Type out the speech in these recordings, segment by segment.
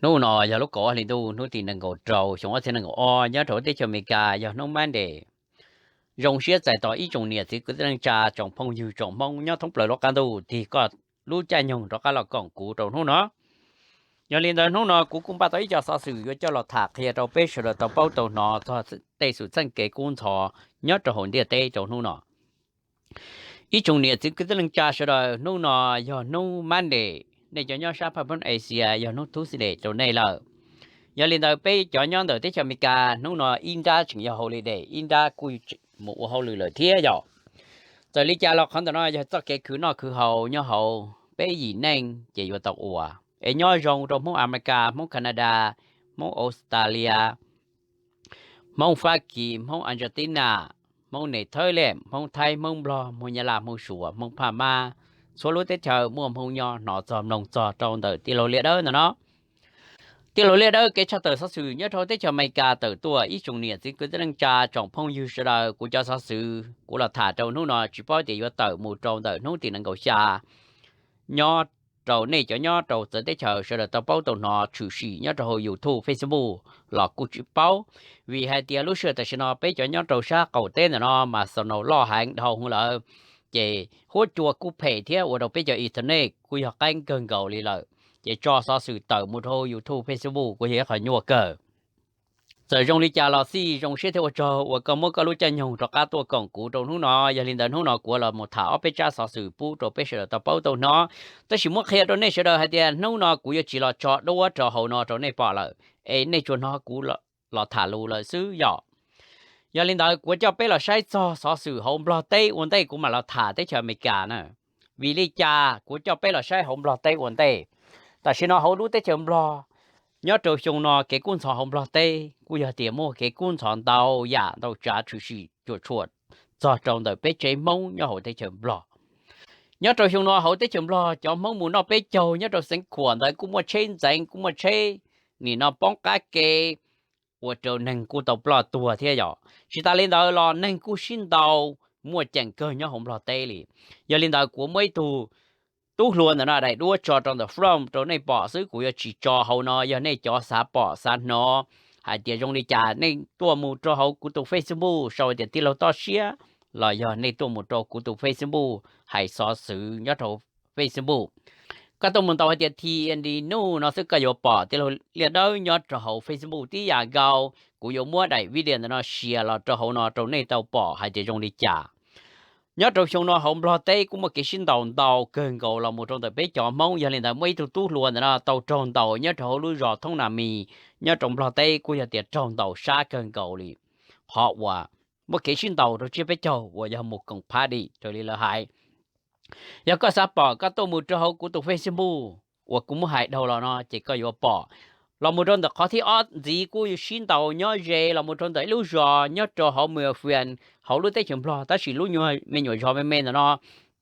Hnub no yog lub kaum ob hli ntuj hnub tim nees nkaum rau xyoo ob txhiab nees nkaum ob nyob rau teb chaws Amelikas yog hnub Monday. Zoo siab txais tos ib tsoom niam txiv kwv tij neej tsa tsoom phooj ywg tsoom Hmoob nyob thoob plaws lub qab ntuj tig koj lub caij nyoog rov qab los koom kuv rau hnub no. Yog li ntawd hnub no kuv kuj npaj tau ib co xov xwm yuav coj los tham qhia rau peb sawv daws tau paub tau hnov txog tej xwm txheej kev kub ntxhov nyob rau hauv ntiaj teb rau hnub no. Ib tsoom niam txiv kwv tij neej tsa sawv daws, hnub no yog hnub Monday, nej cov nyob sab phaj poob Asia yog hnub Tuesday rau nej lawm. Yog li ntawd peb cov nyob ntawm teb chaws Amelikas hnub no ib nrab tseem yog holiday, ib nrab kuj mus ua hauj lwm lawm thiab yom. Txawm li cas los qhov ntawm no yog txoj kev khwv noj khwv haus nyob hauv peb yim neej ces yuav tau ua. Es nyob zoo rau Hmoob Amelikas, Hmoob Canada, Hmoob Australia, Hmoob Fab Kis, Hmoob Argentina, Hmoob Netherlands, Hmoob Thaib, Hmoob Nplog, Hmoob Nyab Laj, Hmoob Suav, Hmoob Phaj Mab, txhua lub teb chaws muaj Hmoob nyob hnov txog mloog txog rau ntawm tij laug Liaj Dawb ntawm no. Tij laug Liaj Dawb kev tshaj tawm xov xwm nyob rau teb chaws Amelikas tawm tuaj, ib tsoom niam txiv kwv tij neej tsa tsoom phooj ywg sawv daws, kuv cov xov xwm kuv los tham rau hnub no tsis paub tias yuav tawm mus rau ntawm hnub tim nees nkaum xya nyob rau nej cov nyob rau txawv teb chaws sawv daws tau paub tau hnov tshwm sim nyob rau hauv YouTube, Facebook los kuj tsis paub. Vim hais tias lub sij hawm tam sim no peb cov nyob rau sab qaum teb ntawm no mas xoom naus loj heev dhau hwv lawm, ces huab cua kuj phem thiab ua rau peb cov internet kuj yog qeeb kawg nkaus li lawm, ces tso xov xwm tawm mus rau hauv YouTube, Facebook kuj yog ib qho nyuaj kawg. Txawm zoo li cas los xij, zoo siab thiab ua tsaug uas koj muab koj lub caij nyoog rov qab tuaj koom kuv rau hnub no. Yog li ntawd hnub no kuv los mus tham ob peb tsab xov xwm pub rau peb sawv daws tau paub tau hnov, tab sis muab qhia rau nej sawv daws hais tias hnub no kuv yuav tsis los tso duab rau hauv no rau nej pom lawm, es nej tsuas hnov kuv los tham lus lawm xwb yom. Yog li ntawd kuv coj peb los saib txog xov xwm hauv Nplog teb ua ntej kuv mam los tham teb chaws Amelikas na. Vim li cas kuv coj peb los saib hauv Nplog teb ua ntej? Tam sim no hauv lub teb chaws Nplog, nyob rau xyoo no kev kub ntxhov hauv Nplog teb kuj yog tias muaj kev kub ntxhov ntau yam ntau tsav tshwm sim cuam tshuam txog rau ntawm peb tsev Hmoob nyob hauv teb chaws Nplog. Nyob rau xyoo no hauv teb chaws Nplog cov Hmoob mus noj peb caug nyob rau xeev Khuam ntawd kuj muaj tsheb ntxeev, kuj muaj tsheb nim no poob qab ke, ua rau neeg kuj tau ploj tuag thiab yom. Tsis tas li ntawd los neeg kuj sib ntaus muaj ceem kawg nyob hauv Nplog teb li. Yog li ntawd kuv muab ib tug tub hluas ntawm no daim duab tso rau ntawm front rau nej pom xwb, kuv yuav tsis tso hauv no, yog nej cov xav pom xav hnov hais tias zoo li cas nej tuaj mus rau hauv kuv tus Facebook sau tias tij laug Toj Siab, los yog nej tuaj mus rau kuv tus Facebook hais xov xwm nyob rau Facebook. Koj tuaj mus ntaus hais tias T N D News no xwb koj yuav pom tij laug Liaj Dawb nyob rau hauv Facebook tib yam nkaus. Kuv yuav muab daim video ntawm no share los rau hauv no rau nej tau pom hais tias zoo li cas. Nyob rau xyoo no hauv Nplog teb kuj muaj kev sib ntaus ntau kawg nkaus los mus rau ntawm peb cov Hmoob. Yog li ntawd muaj ib tug tub hluas ntawm no tau raug ntaus nyob rau hauv lub zos Thoob Nas Mis nyob rau Nplog teb kuj yog tias raug ntaus sab kawg nkaus li. Qhov uas muaj kev sib ntaus rau tsiab peb caug uas yog mus koom party raws li lawv hais. Yog koj xav pom koj tuaj mus rau hauv kuv tus Facebook uas kuv muab hais dhau los no ces koj yuav pom. Los mus rau ntawm qhov thib ob ntxiv kuj sib ntaus nyob ze los mus rau ntawm ib lub zos nyob rau hauv Mường Phùn hauv lub teb chaws Nplog, tab sis lub nyuag me nyuam zos me me ntawm no,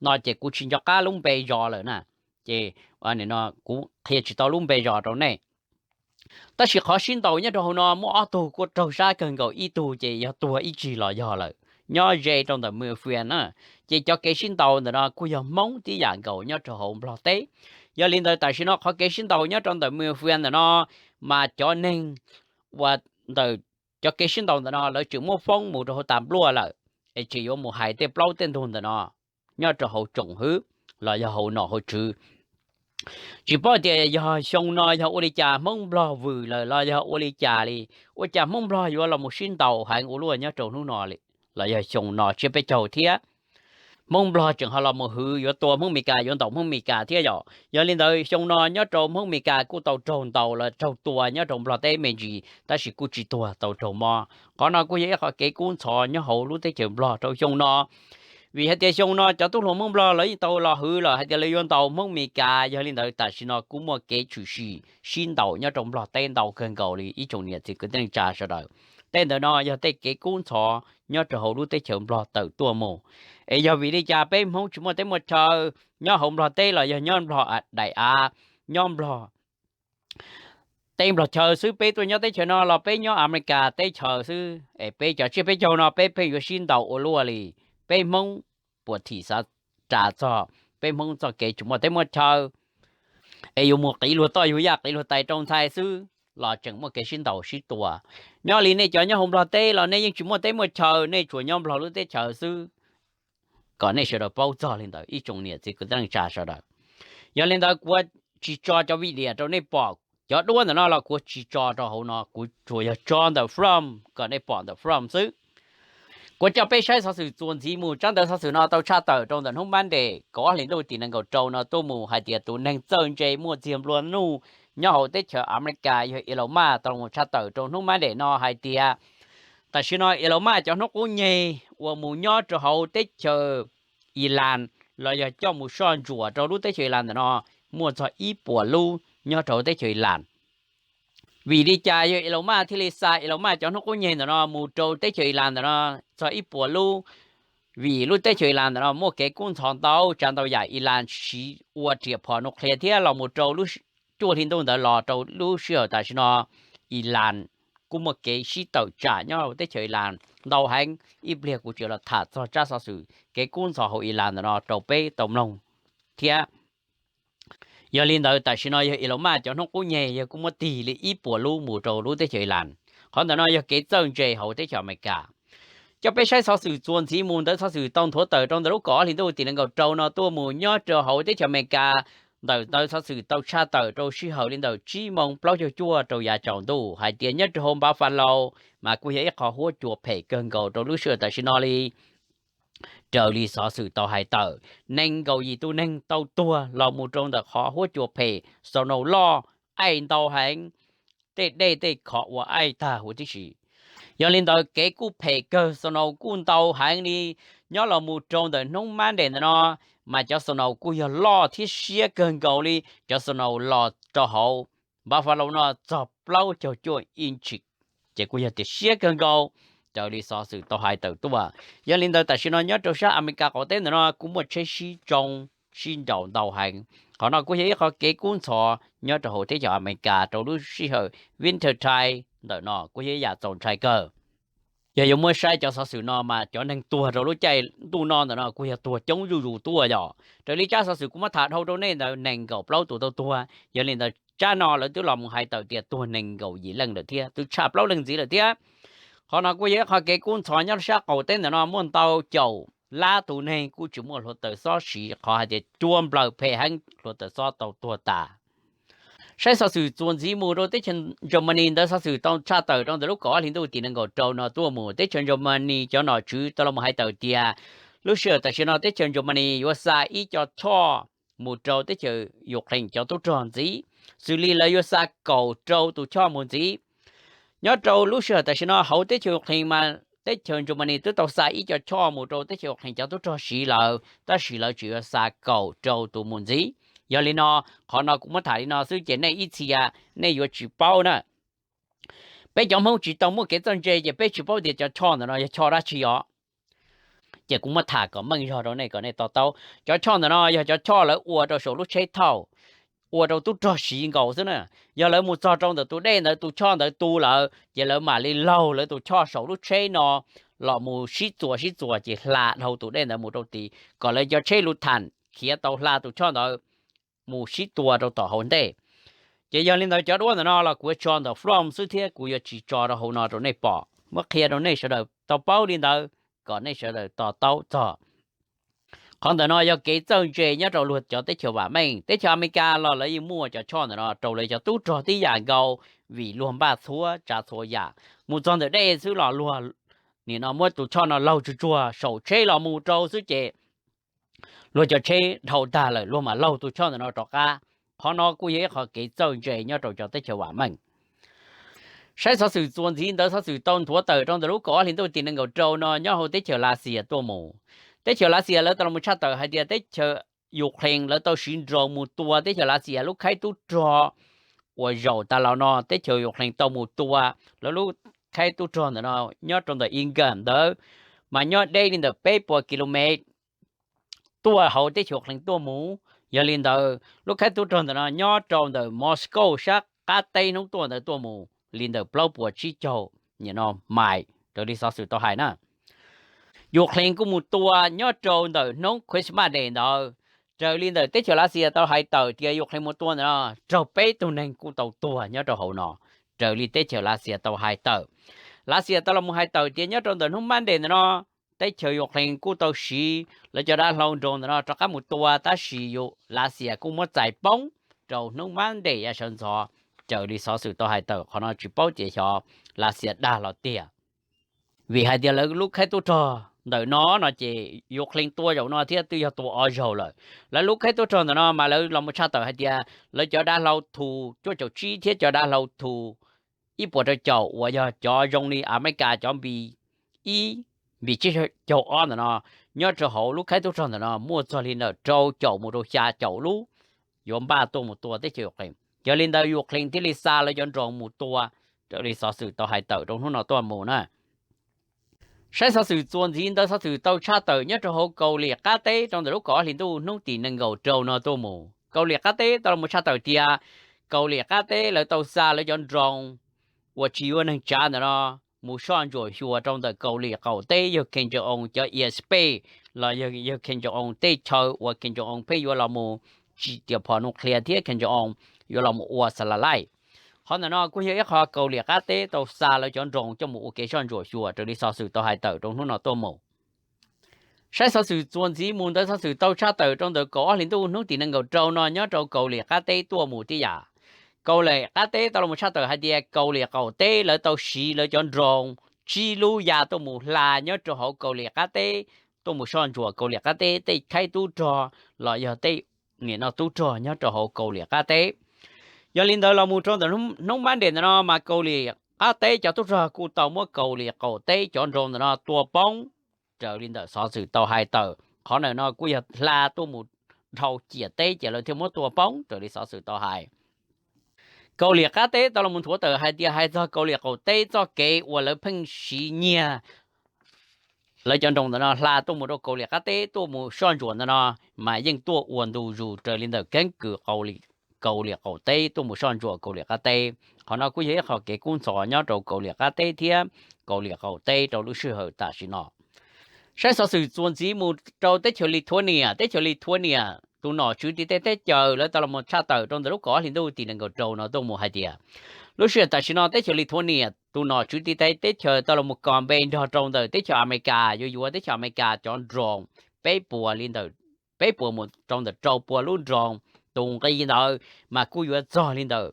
no ces kuv tsis nco qab lub npe zos lawm na. Ces kuv qhia tsis tau lub npe zos rau nej. Tab sis qhov sib ntaus nyob rau hauv no muaj ob tug kuj raug sab kawg nkaus, ib tug ces yog tuag ib tsig los yog lawm, nyob ze rau ntawm Mường Phùn na. Ces cov kev sib ntaus ntawm no kuj yog Hmoob tib yam nkaus nyob rau hauv Nplog teb. Yog li ntawd tam sim no qhov kev sib ntaus nyob rau ntawm Mường Phùn ntawm no mas cov neeg uas ntawm cov kev sib ntaus ntawm no lawv tseem muab foob mus rau hauv tas npluaj lawm, es tseem yuav mus hais tej plaub tej ntug ntawm no nyob rau hauv tsoom hwb los yog hauv nom hauv tswv. Tsis paub tias yog xyoo no yog ua li cas Hmoob Nplog vwm lawm los yog ua li cas li, ua cas Hmoob Nplog yuav los mus sib ntaus heev ua luaj nyob rau hnub no li, los yog xyoo no tsiab peb caug thiab. Hmoob Nplog tseem ho los mus hwv yuav tua Hmoob Meskas, yuav ntaus Hmoob Meskas thiab yom. Yog li ntawd xyoo no nyob rau Hmoob Meskas kuj tau raug ntaus los raug tua nyob rau Nplog teb me ntsis, tab sis kuj tsis tuag, tau raug mob. Qhov no kuj yog ib qhov kev kub ntxhov nyob hauv lub teb chaws Nplog rau xyoo no. Vim hais tias xyoo no cov tub hluas Hmoob Nplog lawv yeej tau los hwv lawm hais tias lawv yuav ntaus Hmoob Meskas. Yog li ntawd tam sim no kuj muaj kev tshwm sim sib ntaus nyob rau Nplog teb ntau kawg nkaus li ib tsoom niam txiv kwv tij neej tsa sawv daws. Tej ntawm no yog tej kev kub ntxhov nyob rau hauv lub teb chaws Nplog tawm tuaj mus. Es yog vim li cas peb Hmoob tsis muaj teb muaj chaw nyob hauv Nplog teb los yog nyob Nplog daim av, nyob Nplog teb Nplog chaw xwb, peb tuaj nyob teb chaws no los peb nyob Amelikas teb chaws xwb, es peb cov tsiab peb caug no peb pheej yuav sib ntaus ua luaj li. Peb Hmoob puas thim xav ras txog peb Hmoob txoj kev tsis muaj teb muaj chaw? es yuav mus qiv luag toj yug yaj qiv luag tais rau ntxhais xwb los tseem muaj kev sib ntaus sib tua. Nyob li nej cov nyob hauv Nplog teb los nej yeej tsis muaj teb muaj chaw, nej tsuas nyob Nplog lub teb chaws xwb, kom nej sawv daws paub txog li ntawd ib tsoom niam txiv kwv tij neej tsa sawv daws. Yog li ntawd kuv tsis tso cov video rau nej pom, cov duab ntawm no los kuv tsis tso rau hauv no, kuv tsuas yog tso ntawm forum kom nej pom ntawm forum xwb. Kuv coj peb saib xov xwm txuas ntxiv mus. Tsab ntawv xov xwm no tau tshaj tawm rau ntawm hnub Monday kaum ob hli ntuj tim nees nkaum rau no tuaj mus hais tias tus neeg txawj ntse muaj txiag nplua nuj nyob hauv teb chaws Amelikas yog Elon Musk tau los tshaj tawm rau hnub Monday no hais tias tam sim no Elon Musk cov hnub qub nyeg uas mus nyob rau hauv teb chaws Ilas los yog coj mus soj ntsuam rau lub teb chaws Ilas ntawm no muaj txog ib puas lub nyob rau hauv teb chaws Ilas. Vim li cas yog Elon Musk thiaj li xa Elon Musk cov hnub qub nyeg ntawm no mus rau teb chaws Ilas ntawm no txog ib puas lub? Vim lub teb chaws Ilas ntawm no muaj kev kub ntxhov ntau tsav ntau yam. Ilas siv ua riam phom nuclear thiab los mus rau lub cuaj hli ntuj ntawd los rau lub sij hawm tam sim no Ilas kuj muaj kev sib tawm tsam nyob hauv teb chaws Ilas ntau heev. Ib pliag kuv tseem los tham txog tsab xov xwm kev kub ntxhov hauv Ilas ntawm no rau peb tau mloog thiab. Yog li ntawd tam sim no yog Elon Musk cov hnub qub nyeg yog kuj muab tig li ib puas lub mus rau lub teb chaws Ilas. Qhov ntawm no yog kev txawj ntse hauv teb chaws Amelikas. Coj peb saib xov xwm txuas ntxiv mus. Ntawv xov xwm tau nthuav tawm rau ntawm lub kaum ob hli ntuj tim nees nkaum rau no tuaj mus nyob rau hauv teb chaws Amelikas. Ntawm ntawv xov xwm tau tshaj tawm rau sij hawm li ntawm tsib moos plaub caug cuaj rau yav tsaus ntuj hais tias nyob rau hauv Buffalo mas kuj yog ib qho huab cua phem kawg nkaus rau lub sij hawm tam sim no li. Raws li xov xwm tau hais tawm, nees nkaum yim tus neeg tau tuag los mus rau ntawm qhov huab cua phem snow loj, aij ntau heev, tej dej tej khov ua aij tag huv tib si. Yog li ntawd kev kuj phem kawg, snow kuj ntau heev li. Nyob los mus rau ntawm hnub Monday ntawm no mas cov snow kuj yog loj thiab siab kawg nkaus li. Cov snow los rau hauv Buffalo no txog plaub caug cuaj inch, ces kuj yog tias siab kawg nkaus raws li xov xwm tau hais tawm tuaj. Yog li ntawd tam sim no nyob rau sab Amelikas qaum teb ntawm no kuj muaj tsheb sib tsoo sib nraus ntau heev. Qhov no kuj yog ib qho kev kub ntxhov nyob rau hauv teb chaws Amelikas rau lub sij hawm winter time ntawm no kuj yog ib yam txaus ntshai kawg. Yog yuav muab saib cov xov xwm no mas cov neeg tuag rau lub caij ntuj no ntawm no kuj yog tuag coob zuj zus tuaj yom. Raws li tsab xov xwm kuv muab tham dhau rau nej ntawd nees nkaum plaub tus tau tuag. Yog li ntawd tsab no lawv twb los mus hais tawm tias tuag nees nkaum yim leej lawm thiab, twb tshaj plaub leeg ntxiv lawm thiab. Qhov no kuj yog ib qho kev kub ntxhov nyob sab qaum teb ntawm no muaj ntau caum lab tus neeg kuj tsis muaj hluav taws xob siv, qhov hais tias cua nplawm phem heev hluav taws xob tau tuag tas. Saib xov xwm txuas ntxiv mus rau teb chaws Germany. Ntawv xov xwm tau tshaj tawm rau ntawm lub kaum ob hli ntuj tim nees nkaum rau no tuaj mus teb chaws Germany cov nom tswv tau los hais tawm tias lub sij hawm tam sim no teb chaws Germany yuav xa ib co choj mus rau teb chaws Ukraine cov tub rog ntxiv, xws li lawv yuav xa kaum rau tus choj mus ntxiv. Nyob rau lub sij hawm tam sim no hauv teb chaws Ukraine mas teb chaws Germany twb tau xa ib co choj mus rau teb chaws Ukraine cov tub rog siv lawm, tab sis lawv tseem yuav xa kaum rau tus mus ntxiv. Yog li no, qhov no kuv muab tham li no xwb ces nej ib txhia nej yuav tsis paub na. Peb cov Hmoob tsis tau muaj kev txawj ntse ces peb tsis paub tias cov choj ntawm no yog choj dab tsi os. Ces kuv muab tham kom meej zog rau nej kom nej to taub. Cov choj ntawm no yog cov choj lawv ua rau saum lub tsheb thauj, ua rau tub rog siv nkaus xwb na. Yog lawv mus txog rau ntawm tus dej ntawd tus choj ntawd tu lawm ces lawv mam li laug lawv tus choj saum lub tsheb no los mus sib txuas sib txuas ces hla dhau tus dej ntawd mus rau tid kom lawv cov tsheb lub tham khiav tau hla tus choj ntawd mus sib tua rau tom hauv ntej. Ces yog li ntawd cov duab ntawm no los kuv yuav tso ntawm forum xwb thiab kuv yuav tsis tso rau hauv no rau nej pom. Muab qhia rau nej sawv daws tau paub li ntawd kom nej sawv daws to taub txog. Qhov ntawm no yog kev txawj ntse nyob rau luag cov teb chaws vam meej. Teb chaws Amelikas los lawv yeej muaj cov choj ntawm no rau lawv cov tub rog tib yam nkaus, vim luag npaj txhua tsav txhua yam. Mus txog ntawm dej xwb los luag nim no muab tus choj no laug tsuag tsuag saum tsheb los mus rau xwb ces luag cov tsheb dhau tag lawm luag mam laug tus choj ntawm no rov qab. Qhov no kuj yog ib qho kev txawj ntse nyob rau cov teb chaws vam meej. Saib xov xwm txuas ntxiv. Ntawv xov xwm tau nthuav tawm rau ntawm lub kaum ob hli ntuj tim nees nkaum rau no nyob hauv teb chaws Lav Xias tuaj mus. Teb chaws Lav Xias lawv tau los mus tshaj tawm hais tias teb chaws Ukraine lawv tau siv drone mus tua teb chaws Lav Xias lub khaib tub rog uas zaum tas los no. Teb chaws Ukraine tau mus tua lawv lub khaib tub rog ntawm no nyob rau ntawm Inga ntawd, mas nyob deb li ntawm peb puas kilomev tuaj hauv teb chaws Ukraine tuaj mus. Yog li ntawd lub khaib tub rog ntawm no nyob rau ntawm Moscow sab qab teb hnub tuaj ntawd tuaj mus li ntawm plaub puas tsib caug nim no mais raws li xov xwm tau hais na. Ukraine kuj mus tua nyob rau ntawm hnub Christmas Day ntawd, Raws li ntawm teb chaws Lav Xias tau hais tawm tias Ukraine mus tua ntawm no raug peb tug neeg kuj tau tuag nyob rau hauv no. Raws li teb chaws Lav Xias tau hais tawm, Lav Xias tau los mus hais tawm tias nyob rau ntawm hnub Monday ntawm no, teb chaws Ukraine kuj tau siv lawv cov dav hlau drone ntawm no rov qab mus tua, tab sis Lav Xias kuj muab txais poob rau hnub Monday yav sawv ntxov. Raws li xov xwm tau hais tawm, qhov no tsis paub tias xyov Lav Xias dag los tiag, vim hais tias lawv lub khaib tub rog ntawm no no ces Ukraine tua zaum no thiab twb yog tua ob zaug lawm. Lawv lub khaib tub rog ntawm no mas lawv los mus tshaj tawm hais tias lawv cov dav hlau thu cuaj caum tsib thiab cov dav hlau thu ib puas rau caum uas yog cov zoo li Amelikas cov npi ib, npi tsib caug ob ntawm no, nyob rau hauv lub khaib tub rog ntawm no muaj txog li ntawm rau caum mus rau xya caum lub yuav npaj tuaj mus tua teb chaws Ukraine. Yog li ntawd Ukraine thiaj li xa lawv cov drone mus tua, raws li xov xwm tau hais tawm rau hnub no tuaj mus na. Saib xov xwm txuas ntxiv ntawd, xov xwm tau tshaj tawm nyob rau hauv Kaus Lim Qab Teb rau ntawm lub kaum ob hlis ntuj hnub tim nees nkaum rau no tuaj mus. Kaus Lim Qab Teb tau los tshaj tawm tias Kaus Lim Qab Teb lawv tau xa lawv cov drone uas tsis yuav neeg tsav ntawm no mus soj ntsuam xyuas rau ntawm Kaus Lim qaum teb yawg Kim Jong-un cov airspace los yog yawg Kim Jong-un tej chaw uas Kim Jong-un pheej yuav los mus tsim tias phom nuclear thiab Kim Jong-un yuav los mus ua xa la laij. Qhov ntawm no kuj yog ib qho Kaus Lim Qab Teb tau xa lawv cov drone coj mus ua kev soj ntsuam xyuas raws li xov xwm tau hais tawm rau hnub no tuaj mus. Saib xov xwm txuas ntxiv mus ntawd, xov xwm tau tshaj tawm rau ntawm kaum ob hlis ntuj hnub tim nees nkaum rau no nyob rau Kaus Lim Qab Teb tuaj mus tib yam. Kaus Lim Qab Teb tau los tshaj tawm hais tias Kaus Lim qaum teb lawv tau siv lawv cov drone tsib lub ya tuaj mus hla nyob rau hauv Kaus Lim Qab Teb, tuaj mus soj ntsuam Kaus Lim Qab Teb tej khaib tub rog los yog tej nim no tub rog nyob rau hauv Kaus Lim Qab Teb. Yog li ntawd los mus rau ntawm hnub Monday ntawm no mas Kaus Lim Qab Teb cov tub rog kuj tau muab Kaus Lim qaum teb cov drone ntawm no tua poob raws li ntawm xov xwm tau hais tawm. Qhov ntawm no kuj yog hla tuaj mus dhau ciam teb ces lawv thiaj muab tua poob raws li xov xwm tau hais. Kaus Lim Qab Teb tau los nthuav tawm hais tias hais txog Kaus Lim qaum teb txoj kev uas lawv pheej siv nyiag lawv cov drone ntawm no hla tuaj mus rau Kaus Lim Qab Teb tuaj mus soj ntsuam ntawm no mas yeej tuaj ua ntu zus raws li ntawm keeb kwm Kaus Lim qaum teb tuaj mus soj ntsuam Kaus Lim Qab Teb. Qhov no kuj yog ib qho kev kub ntxhov nyob rau Kaus Lim Qab Teb thiab Kaus Lim qaum teb rau lub sij hawm tam sim no. Saib xov xwm txuas ntxiv mus rau teb chaws Lithuania. Teb chaws Lithuania tus nom tswv tib teb teb chaws lawv tau los tshaj tawm rau ntawm lub kaum ob hlis ntuj tim nees nkaum rau no tuaj mus hais tias lub sij hawm tam sim no teb chaws Lithuania tus nom tswv tib teb teb chaws tau los mus kos npe nrog rau ntawm teb chaws Amelikas yuav yuav teb chaws Amelikas cov drone peb puas li ntawm, peb puas mus rau ntawm rau pua lub drone. Tus nqi ntawd mas kuj yuav txog li ntawm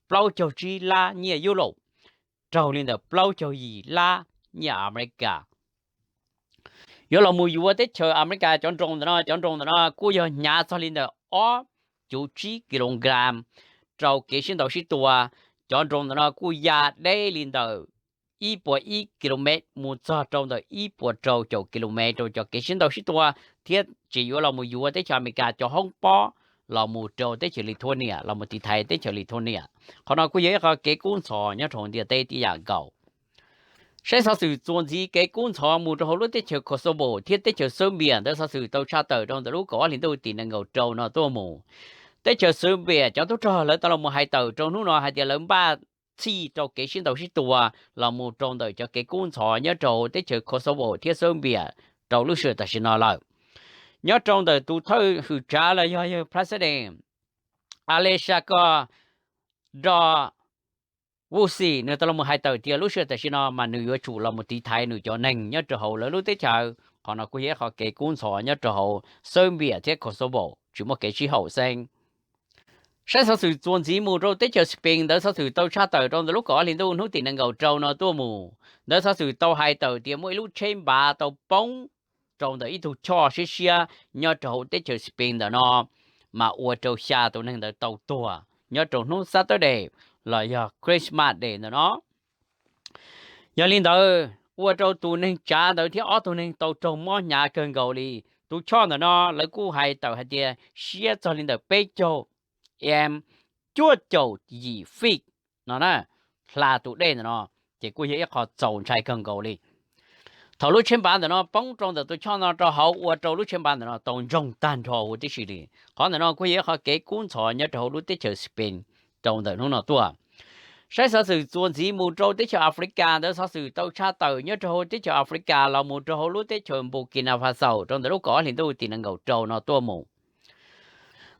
plaub caug tsib lab nyiaj Yulaus, raug li ntawm plaub caug yim lab nyiaj Amelikas. Yuav los mus yuav teb chaws Amelikas cov drone ntawm no, cov drone ntawm no kuj yog hnyav txog li ntawm ob cuv tsib kilogram rau kev sib ntaus sib tua. Cov drone ntawm no kuj ya deb li ntawm ib puas ib kilomev mus txog rau ntawm ib puas rau caum kilomev rau cov kev sib ntaus sib tua, thiab tseem yuav los mus yuav teb chaws Amelikas cov hoob pob los mus rau teb chaws Lithuania los mus tiv thaiv teb chaws Lithuania. Qhov no kuj yog ib qho kev kub ntxhov nyob rau hauv ntiaj teb tib yam nkaus. Saib xov xwm txuas ntxiv kev kub ntxhov mus rau hauv lub teb chaws Kosovo thiab teb chaws Serbia ntawd, xov xwm tau tshaj tawm rau ntawm lub kaum ob hlis ntuj tim nees nkaum rau no tuaj mus. Teb chaws Serbia cov tub rog lawv tau los mus hais tawm rau hnub no hais tias lawv npaj txhij rau kev sib ntaus sib tua los mus rau ntawm cov kev kub ntxhov nyob rau teb chaws Kosovo thiab Serbia rau lub sij hawm tam sim no lawm. Nyob rau ntawm tus thawj hwm tsav los yog yawg president Alexander Vucic nws tau los mus hais tawm tias lub sij hawm tam sim no mas nws yuav tsum los mus tiv thaiv nws cov neeg nyob rau hauv lawv lub teb chaws. Qhov no kuj yog ib qho kev kub ntxhov nyob rau hauv Serbia thiab Kosovo tsis muaj kev sib haum xeeb. Saib xov xwm txuas ntxiv mus rau teb chaws Spain ntawd, xov xwm tau tshaj tawm rau ntawm lub kaum ob hlis ntuj hnub tim nees nkaum rau no tuaj mus. Ntawd xov xwm tau hais tawm tias muaj ib lub tsheb npav tau poob rau ntawm ib tug choj siab siab nyob rau hauv teb chaws Spain ntawm no, mas ua rau xya tus neeg ntawd tau tuag nyob rau hnub Saturday los yog Christmas Day ntawm no. Yog li ntawd ua rau tus neeg tsav ntawd thiab ob tug neeg tau raug mob hnyav kawg nkaus li. Tus choj ntawm no lawv kuj hais tawm hais tias siab txog li ntawm peb caug m, cuaj caum yim feet no na, hla tus dej ntawm no, ces kuj yog ib qho txaus ntshai kawg nkaus li. Thaum lub tsheb npav ntawm no poob rau ntawm tus choj no rau hauv ua rau lub tsheb npav ntawm no tau ntsoog tag nrho huv tib si li. Qhov ntawm no kuj yog ib qho kev kub ntxhov nyob rau hauv lub teb chaws Spain rau ntawm hnub no tuaj. Saib xov xwm txuas ntxiv mus rau teb chaws Africa ntawd, xov xwm tau tshaj tawm nyob rau hauv teb chaws Africa los mus rau hauv lub teb chaws Burkina Faso rau ntawm lub kaum ob hlis ntuj tim nees nkaum rau no tuaj mus.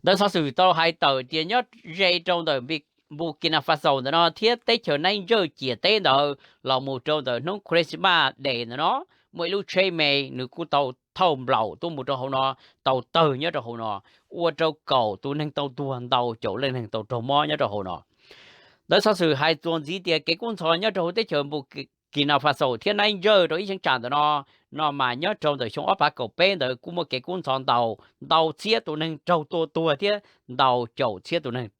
Ntawv xov xwm tau hais tawm tias nyob ze rau ntawm Burkina Faso ntawm no thiab teb chaws Niger ciam teb ntawd los mus rau ntawm hnub Christmas Day ntawm no, muaj ib lub tsheb me nws kuj tau thauj nplaum tuaj mus rau hauv no, tau tawg nyob rau hauv no, ua rau kaum tus neeg tau tuag, ntau caum leej neeg tau raug mob nyob rau hauv no. Ntawv xov xwm hais txuas ntxiv tias kev kub ntxhov nyob rau hauv teb chaws Burkina Faso thiab Niger rau ib cheeb tsam ntawm no, no mas nyob rau ntawm xyoo ob phav kaum peb ntawd kuj muaj kev kub ntxhov ntau, ntau txhiab tus neeg raug tua tuag thiab ntau caum txhiab tus neeg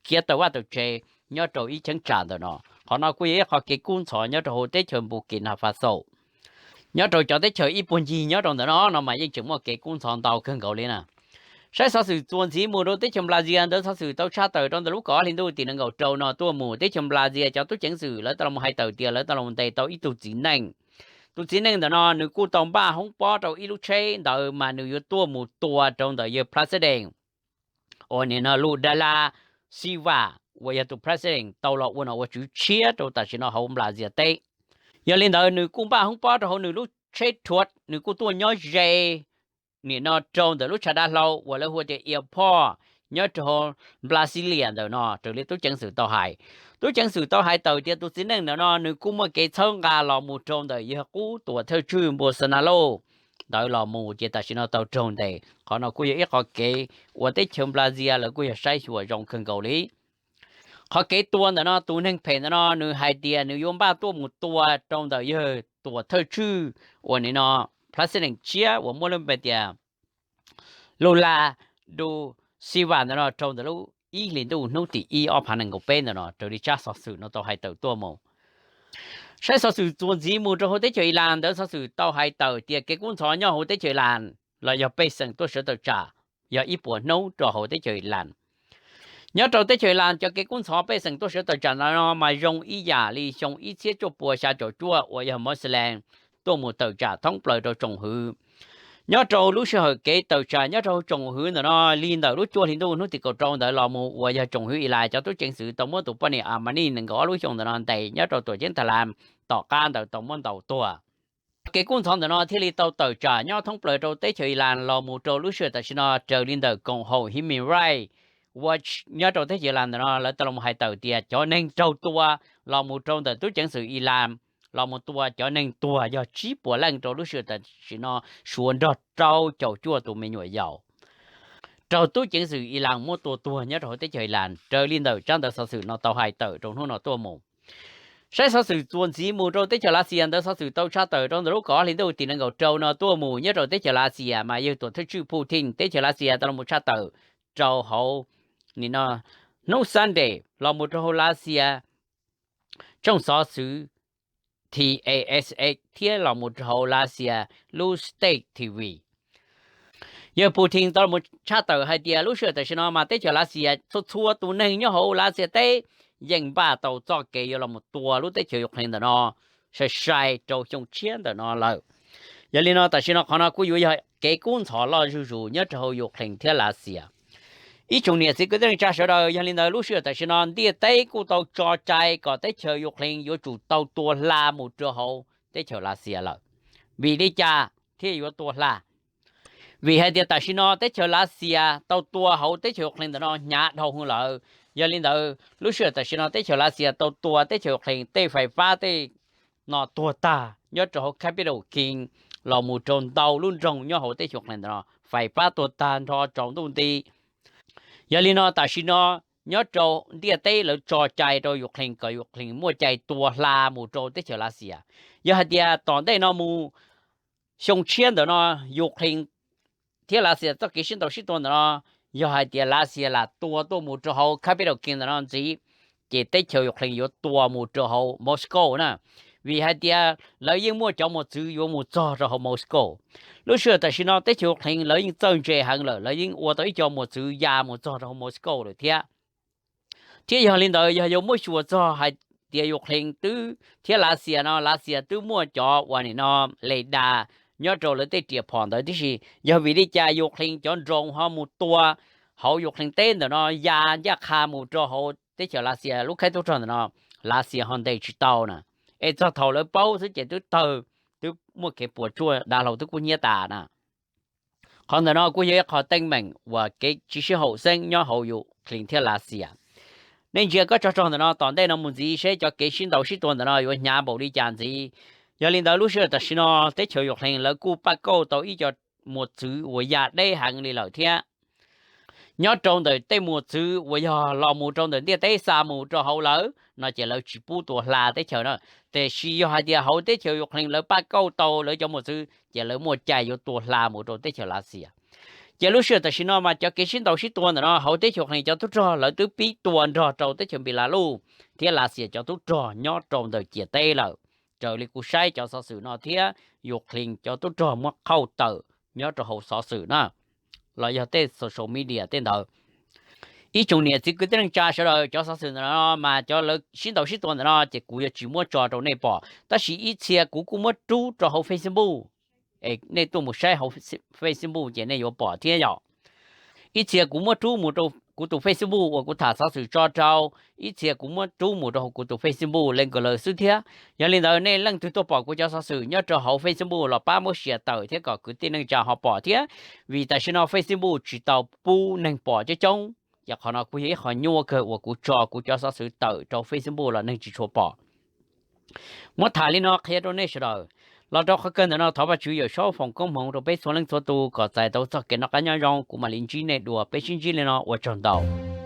khiav tawm vaj tawm tsev nyob rau ib cheeb tsam ntawm no. Qhov no kuj yog ib qho kev kub ntxhov nyob rau hauv teb chaws Burkina Faso. Nyob rau cov teb chaws ib puag ncig nyob rau ntawm no no mas yeej tseem muaj kev kub ntxhov ntau kawg nkaus li na. Saib xov xwm txuas ntxiv mus rau teb chaws Nplajxias, ntawv xov xwm tau tshaj tawm rau ntawm lub kaum ob hli ntuj tim nees nkaum rau no tuaj mus, teb chaws Nplajxias cov tub ceev xwm lawv tau los hais tawm tias lawv tau los ntes tau ib tug txiv neej. Tus txiv neej ntawm no nws kuj tau npaj hoob pob rau ib lub tsheb ntawd mas nws yuav tuaj mus tua rau ntawm yawg president uas nim no Lula da Silva, uas yog tus president tau los ua nom ua tswv tshiab rau tam sim no hauv Nplajxias teb. Yog li ntawd nws kuj npaj hoob pob rau hauv nws lub tsheb rhuav, nws kuj tuaj nyob ze nim no rau ntawm lub tshav dav hlau uas lawv hu tias airport nyob rau hauv Nplajxias ntawm no raws li tub ceev xwm tau hais. Tub ceev xwm tau hais tawm tias tus txiv neej ntawm no nws kuj muaj kev txhawb nqa los mus rau ntawm yawg qub tuam thawj tswj Bolsonaro ntawd los mus ces tam sim no tau raug ntes. Qhov no kuj yog ib qho kev uas teb chaws Nplajxias lawv kuj yog saib xyuas zoo kawg nkaus li. Qhov kev tua ntawm no tus neeg phem ntawm no nws hais tias nws yuav npaj tuaj mus tua rau ntawm yawg tuam thawj tswj uas nim no president tshiab uas muaj lub npe tias Lula da Silva ntawm no rau ntawm lub ib hlis ntuj hnub tim ib ob phav nees nkaum peb ntawm no raws li tsab xov xwm no tau hais tawm tuaj mus. Saib xov xwm txuas ntxiv mus rau hauv teb chaws Ilas, ntawv xov xwm tau hais tawm tias kev kub ntxhov nyob hauv teb chaws Ilas los yog pej xeem tuaj sawv tawm tsam yog ib puas hnub rau hauv teb chaws Ilas. Nyob rau teb chaws Ilas cov kev kub ntxhov pej xeem tuaj sawv tawm tsam ntawm no mas zoo ib yam li xyoo ib txhiab cuaj puas xya caum cuaj uas yog Moslem tuaj mus tawm tsam thoob plaws rau tsoom hwv. Nyob rau lub sij hawm kev tawm tsam nyob rau tsoom hwv ntawm no li ntawm lub cuaj hli ntuj hnub tim kaum rau ntawd los mus uas yog tsoom hwv Ilas cov tub ceev xwm tau muab tus poj niam Amani nees nkaum ob lub xyoo ntawm no ntes nyob rau tuam ceeb Thaib Las tom qab ntawd tau muab ntaus tuag. Kev kub ntxhov ntawm no thiaj li tau tawm tsam nyob thoob plaws rau teb chaws Ilas los mus rau lub sij hawm tam sim no raws li ntawm koom haum Human Rights Watch nyob rau teb chaws Ilas ntawm no lawv tau los hais tawm tias cov neeg raug tua los mus rau ntawm tub ceev xwm Ilas los mus tua cov neeg tuag yog tsib puas leej rau lub sij hawm tam sim no, suav nrog rau caum cuaj tus me nyuam yaus raug tub ceev xwm Ilas muab tua tuag nyob rau hauv teb chaws Ilas raws li ntawm tsab ntawv xov xwm no tau hais tawm rau hnub no tuaj mus. Saib xov xwm txuas ntxiv mus rau teb chaws Lav Xias, ntawv xov xwm tau tshaj tawm rau ntawm lub kaum ob hli ntuj tim nees nkaum rau no tuaj mus nyob rau teb chaws Lav Xias mas yog tuam thawj tswj Putin teb chaws Lav Xias tau los mus tshaj tawm rau hauv nim no hnub Sunday los mus rau hauv Lav Xias tsooj xov xwm T A S S thiab los mus rau hauv Lav Xias lub state T V. Yawg Putin tau los mus tshaj tawm hais tias lub sij hawm tam sim no mas teb chaws Lav Xias txhua txhua tus neeg nyob hauv Lav Xias teb yeej npaj tau txoj kev yuav los mus tua lub teb chaws Ukraine ntawm no sai sai rau xyoo tshiab ntawm no lawm. Yog li no tam sim no qhov no kuj yuav yog kev kub ntxhov loj zuj zus nyob rau hauv Ukraine thiab Lav Xias. Ib tsoom niam txiv kwv tij neej tsa sawv daws, yog li ntawd lub sij hawm tam sim no ntiaj teb kuj tau tso cai kom teb chaws Ukraine yuav tsum tau tua hla mus rau hauv teb chaws Lav Xias lawm. Vim li cas thiaj yuav tua hla? Vim hais tias tam sim no teb chaws Lav Xias tau tua hauv teb chaws Ukraine ntawm no hnyav dhau hwv lawm. Yog li ntawd lub sij hawm tam sim no teb chaws Lav Xias tau tua teb chaws Ukraine tej fais fab tej no tuag tag nyob rau hauv capital Kyiv los mus rau ntau lub nroog nyob hauv teb chaws Ukraine ntawm no fais fab tuag tag nrho tsaus ntuj nti. Yog li no tam sim no nyob rau ntiaj teb lawv tso cai rau Ukraine kom Ukraine muaj cai tua hla mus rau teb chaws Lav Xias. Yog hais tias tom ntej no mus xyoo tshiab ntawm no Ukraine thiab Lav Xias txoj kev sib ntaus sib tua ntawm no, yog hais tias Lav Xias lam tua tuaj mus rau hauv capital Kyiv ntawm no ntxiv, ces teb chaws Ukraine yuav tua mus rau hauv Moscow na. Vim hais tias lawv yeej muaj cov mos txwv yuav mus txog rau hauv Moscow. Lub sij hawm tam sim no teb chaws Ukraine lawv yeej txawj ntse heev lawm, lawv yeej ua tau ib co mos txwv ya mus txog rau hauv Moscow lawm thiab. Thiab yog li ntawd yog yuav muab xyuas txog hais tias Ukraine twb thiab Lav Xias no, Lav Xias twb muaj cov uas nim no le das nyob rau lawv tej riam phom ntawd tib si. Yog vim li cas Ukraine cov nroos ho mus tua hauv Ukraine teb ntawm no ya ncaj qha mus rau hauv teb chaws Lav Xias lub khaib tub rog ntawm no, Lav Xias ho ntes tsis tau na. Es txog thaum lawv paub xwb ces twb tawg, twb muaj kev puas tsuaj dav hlau twb kub hnyiab tas na. Qhov ntawm no kuj yog ib qho teeb meem uas kev tsis sib haum xeeb nyob hauv Ukraine thiab Lav Xias. Nej ntsia koj tso rog ntawm no tom ntej no mus ntxiv seb cov kev sib ntaus sib tua ntawm no yuav hnyav npaum li cas ntxiv. Yog li ntawd lub sij hawm tam sim no teb chaws Ukraine lawv kuj paj kauj tau ib co mos txwv uas ya deb heev li lawm thiab. Nyob rau ntawm tej mos txwv uas yog los mus rau ntawm ntiaj teb xa mus rau hauv lawv no ces lawv tsis pub tua hla teb chaws na. Tiam sis yog hais tias hauv teb chaws Ukraine lawv paj kauj tau lawv cov mos txwv ces lawv muaj cai yuav tua hla mus rau teb chaws Lav Xias. Ces lub sij hawm tam sim no mas cov kev sib ntaus sib tua ntawm no hauv teb chaws Ukraine cov tub rog lawv twb pib tua nrog rau teb chaws Npis Las Lus thiab Lav Xias cov tub rog nyob rau ntawm ciam teb lawm. Raws li kuv saib cov xov xwm no thiab Ukraine cov tub rog muab qhauj tawm nyob rau hauv xov xwm na, los yog tej social media tej ntawd. Ib tsoom niam txiv kwv tij neej tsa sawv daws, cov xov xwm ntawm no mas cov lawv sib ntaus sib tua ntawm no ces kuv yuav tsis muab tso rau nej pom, tab sis ib txhia kuv kuj muab rub rau hauv Facebook. Nej tuaj mus saib hauv Facebook ces nej yuav pom thiab yom. Ib txhia kuv muab rub mus rau kuv tus Facebook uas kuv tham xov xwm tso rau, ib txhia kuv muab rub mus rau hauv kuv tus Facebook le nkaus lawm xwb thiab. Yog li ntawd nej leej twg tuaj pom kuv cov xov xwm nyob rau hauv Facebook los pab muab share tawm thiab kom kwv tij neej tsa ho pom thiab, vim tam sim no Facebook tsis tau pub neeg pom coob coob, ces qhov no kuj yog ib qho nyuaj kawg uas kuv tso kuv cov xov xwm tawm rau Facebook los neeg tsis tshua pom. Muab tham li no qhia rau nej sawv daws. Los rau qhov kawg ntawm no thov Vajtswv Yawmsaub foom koob hmoov rau peb txhua leej txhua tus kom txais tau txoj kev noj qab nyob zoo. Kuv mam li ntsib nej dua, peb sib ntsib li no, ua tsaug ntau.